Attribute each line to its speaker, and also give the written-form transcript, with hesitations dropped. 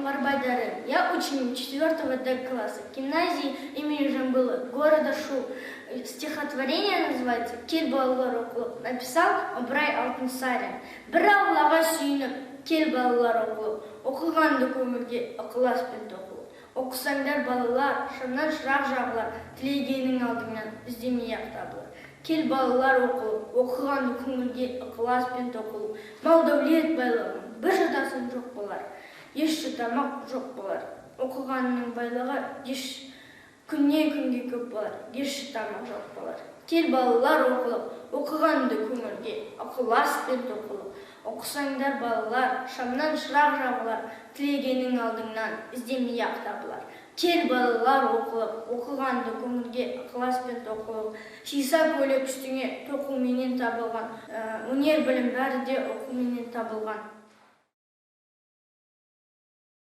Speaker 1: Оңғарбай Дарын. Я ученик 4 Д класса гимназии имени Жамбыла, города Шу. Стихотворение называется «Кел, балалар, оқылық». Написал Ыбырай Алтынсарин. Бір Аллаға сүйініп, кел, балалар, оқылық. Оқығанды көңілге ықыласпен тоқылық. Оқысаңдар, балалар, шамнан шырақ жағылар, тілегенің алдыңнан іздемей-ақ табылар. Кел, балалар, оқылық, оқығанды көңілге ықыласпен тоқылық. Мал дәулет байлығың бір жұтасың жоқ болар, еш жұтамақ жоқ болар. Оқығанның байлығы еш күннен күнге көп болар, еш жұтамақ жоқ болар. Кел, балалар, оқылық, оқығанды көңілге ықыласпен тоқылық. Оқысаңдар, балалар, шамнан шырақ жағылар, тілегенің алдыңнан іздемей-ақ табылар. Кел, балалар, оқылық, оқығанды көңілге ықыласпен тоқылық. Сиса көйлек үстіңе тоқуменен табылған, өнер білім бәрі де оқуменен табылған.